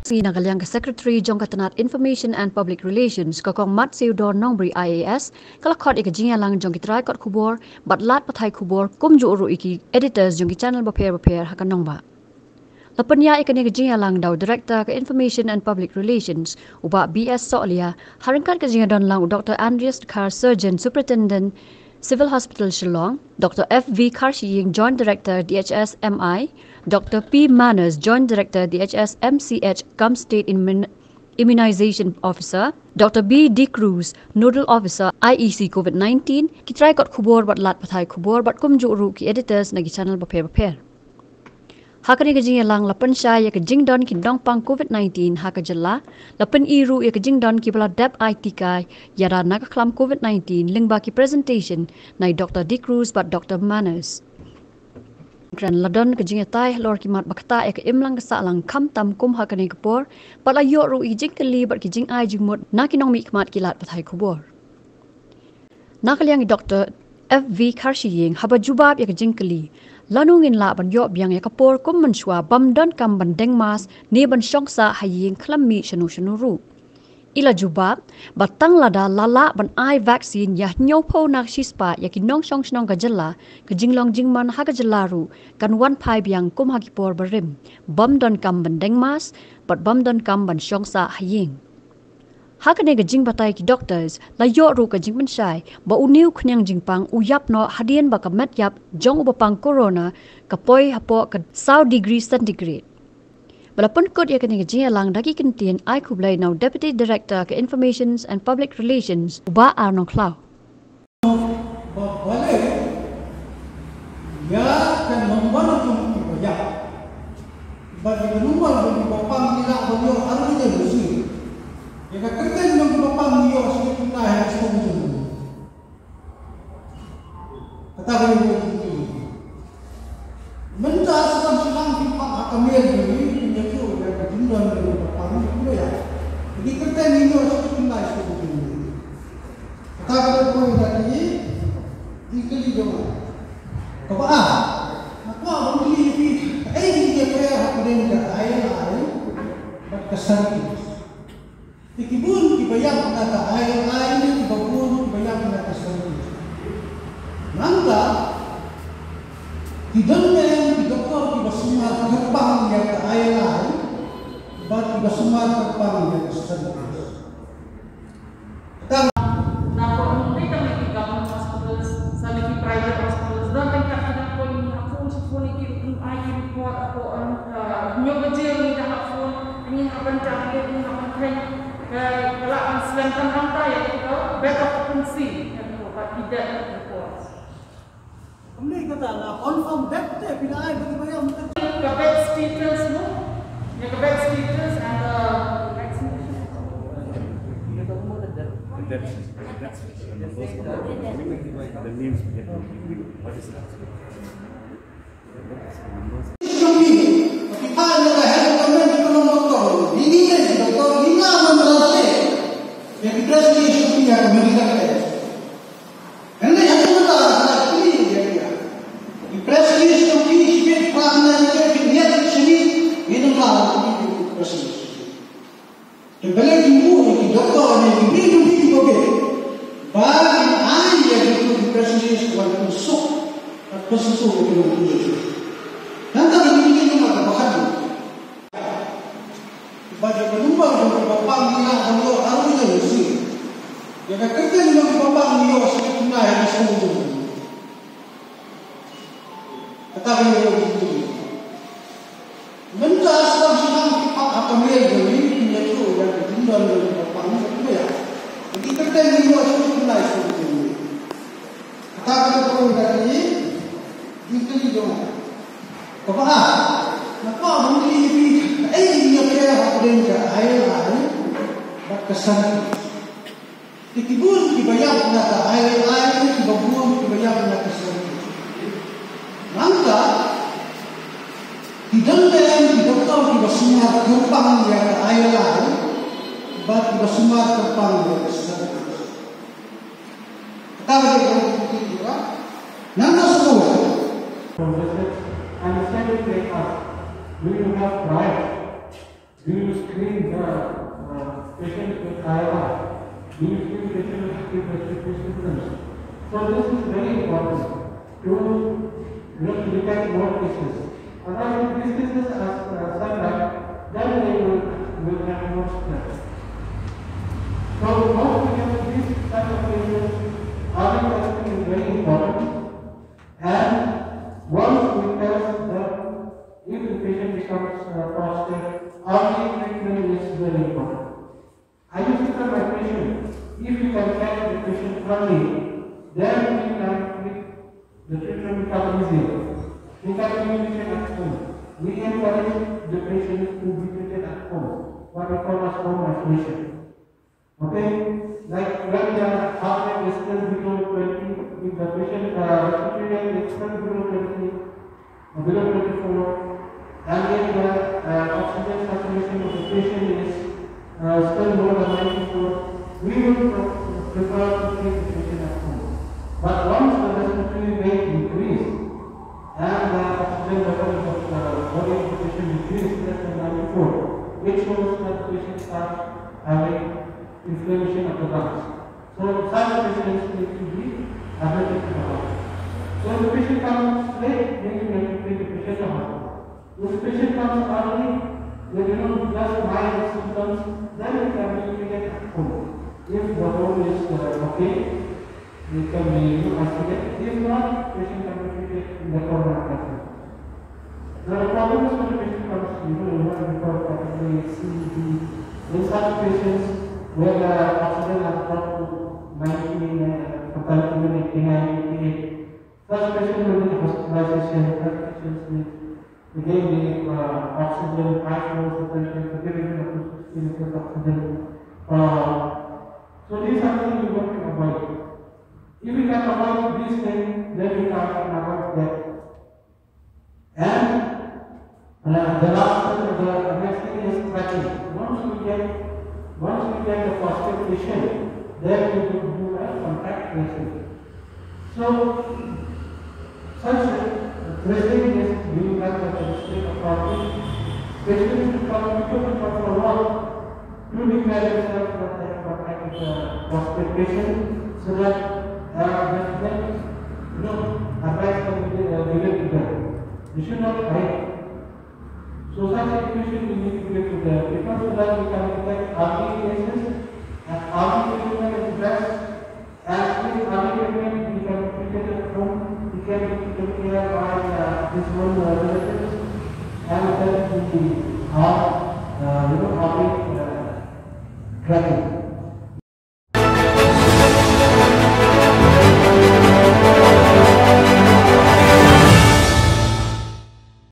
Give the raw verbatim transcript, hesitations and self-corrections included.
Sngi na ka liang ka Secretary jong ka tnat Information and Public Relations, ka Kong Matsieudor Nongbri I A S, ka la khot ïa ka jingïalang jong ki trai kot khubor bad lad pathai khubor kumjuh ruh ïa ki editors jong ki channel bapher bapher ha ka nongbah. La pynïaid ïa kane ka jingïalang da u Director ka Information and Public Relations, u Bah B S Sohliya, ha ryngkat ka jingïadon lang u Doctor Andreas Dkhar, Surgeon Superintendent, Civil Hospital Shillong, Doctor F V Kharshiing, Joint Director D H S M I, Doctor P Manners, Joint Director D H S M C H cum State Immun- Immunization Officer, Doctor B D Cruz, Nodal Officer I E C COVID nineteen, ki trai kot khubor bad lad pathai khubor bad kumjuh ruh ki editors na ki channel bapher bapher. Ha kane ka jingïalang la pynshai ïa ka jingdon ki nongpang COVID nineteen ha ka jylla, la pyni ruh ïa ka jingdon kiba la dep ai tika ïada na ka khlam COVID nineteen lyngba ki presentation na i Doctor D Cruz bad Doctor Manners. Kren la don ka jingïatai halor ki mat ba ktah ïa ka imlang ka sahlang khamtam kum ha kane ka por, bad la ïoh ruh ïa ki jingkylli bad ki jingai jingmut na ki nongmihkhmat ki lad pathai khubor. Na ka liang i Doctor F V Kharshiing, haba jubab ïa ka jingkylli, lano ngin lah ban ïoh biang ïa ka por kum mynshuwa bym donkam ban deng mask ne ban shong sah ha ïing khlem mih shano shano ruh. I la jubab ba tang lada la lah ban ai vaccine ïa hynñiewphew na ka shispah ïa ki nongshong shnong ka jylla, ka jinglong jingman ha ka jylla ruh kan wan phai biang kum ha ki por barim, bym donkam ban deng mask bad bym donkam ban shong sah ha ïing. Ha kane ka jingbatai ki doctors, la ïoh ruh ka jingpynshai ba une u khñiang jingpang u ïap noh hadien ba ka met ïap jong u bapang corona ka poi hapoh ka saw degree centigrade. Ba la pynkut ïa kane ka jingïalang da ki kyntien ai khublei na u Deputy Director ka Informations and Public Relations, u Bah R Nongkhlaw. Ba balei ïa ka number jong kiba ïap bad ïa ka number jong kiba pang ngi lah ban ïoh arngut ne shi? Ïa ka kyrteng jong kiba pang ngi ïoh shi kumne ha ka shnong jong ngi? Kata ka ïoh. Mynta sdang sdang ki pang ha ka mail jong ngi, ngi ïathuh ïa ka jingdon jong kiba pang ngi kumne ïa. Ki kyrteng ngi ïoh shi kumne ha ka shnong jong ngi? Kata ka dei kawei na ki jingkylli jong nga. Kaba ar, nga kwah ban kylli ïa phi, kaei kaba ïapher hapdeng ka I L I bad ka service? Te ki bun kiba ïap na ka I L I ne kiba bun kiba ïap na ka service? Nangta ki don ne em ki doktor kiba sumar kyrpang ïa ka I L I bad kiba sumar kyrpang ïa ka service? Tang na ko ngi tang ki government hospitals, sa ki private hospitals, don tang ka ki dang ko ngi ha phone, shi phone ki, ngi ai ki report ko, um, uh, hynñiew baje ngi dang ha phone, ngi hap ban tang, ngi hap ban tang, ka, ka la ban slem tang tang ta ïa ka bed occupancy, ïa ka, ka ki death reports. Kumne kata la confirm bed te phi la ai bad ba ïa ka bed status, no? Ïa ka bed status and the vaccination. The depth, the depth, the numbers, the names we get, what is that? Phi phai na ka health department, phi kynnoh doktor, ngi ngi dei doktor, ngi la man la te. Ïa ki press release jong phi, ïa ka medical test. Hynrei ha kata ka la kylli ïa ki. Ki press release jong ki shibit phra khyndai minit, ki niat ki shini, ngin ym lah ban kylli ki press release. Te balei ki buh ïa ki doktor ne ki briew jong ki kiba bit ba kin ai ïa kito ki press release ban pynsuk, ban pynsuk ïa ki nongpynïaid. Nangta ki briew jong ki kiba khat. Ba ïa ka number jong kiba pang ngi lah ban ïoh arngut ne shi. Ïa ka kyrteng jong kiba pang ngi ïoh shi kumne ha ka shnong jong ngi. Kata ka ïoh jong ngi. Mynta sdang sdang ki pang ha ka mail jong ngi, ngi ïathuh ïa ka jingdon jong kiba pang ngi kumne ïa. Ki kyrteng ngi ïoh shi kumne ha ka shnong jong ngi. Kata ka dei kawei na ki jingkylli jong nga. Kaba ar, nga kwah ban kylli ïa phi, kaei kaba ïapher hapdeng ka I L I bad ka service? Te ki bun kiba ïap na ka I L I ne kiba bun kiba ïap na ka service? Nangta ki don ne em ki doktor kiba sumar kyrpang ïa ka I L I bad kiba sumar kyrpang ïa ka service? Kata ka dei ka jingkylli jong nga. Nangta shuh. From district and state they ask, do you have prior? Do you screen the uh, patient with I R? Do you screen patient with acute respiratory symptoms? So this is very important to look, look at more cases. Otherwise, if these cases are uh, standard, then they will, will have more stress. So most of these type of cases, early testing is very important. And once we test them, if the patient becomes uh, positive, early treatment is very important. I used to tell my patient, if you can catch the patient early, then we can treat, the treatment becomes easier. We can treat the patient at home. We encourage the patient to be treated at home, what we call as home isolation. Okay? Like when the heart rate is still below twenty, if the patient uh, respiratory rate is still below twenty, uh, below twenty-four, and if the uh, oxygen saturation of the patient is uh, still more than ninety-four, we will pre- prefer to treat the patient at home. But once the respiratory rate increase and the oxygen level of the body of the patient decrease less than ninety-four, it shows that the patient starts having inflammation of the lungs. So such patients need to be admitted to the hospital. So if the patient comes late, then you have to take the patient to hospital. If the patient comes early, then you know just mild symptoms, then you can be treated at home. If the home is uh, okay, it can be you know, isolated. If not, patient can be treated in the corona category. Now the problem is when the patient comes, you know, you know, before category C, D. In such patients where the oxygen has dropped to ninety, uh, sometimes even eighty-nine, eighty-eight, such patients will need hospitalization, such patients need again need uh, oxygen, high flow suspension, so giving up to sixty liters oxygen. Uh, so these are things we want to avoid. If we can avoid these things, then we can avoid death. And uh, the last thing, the next thing is tracking. Once we get, once we get the positive patient, then we will do a contact tracing. So, such tracing is being done by the district authority. Patients will come, people will come for work to declare themselves that they have contacted the positive patient, so that uh, that then, you know, advice can be uh, given to them. They should not hide. So such information we need to give to them because so that we can detect early cases and early treatment is best. And if early treatment we can treat it at home, we can be taken care by uh, his own uh, relatives and that will be our, uh, you know, early uh, tracking.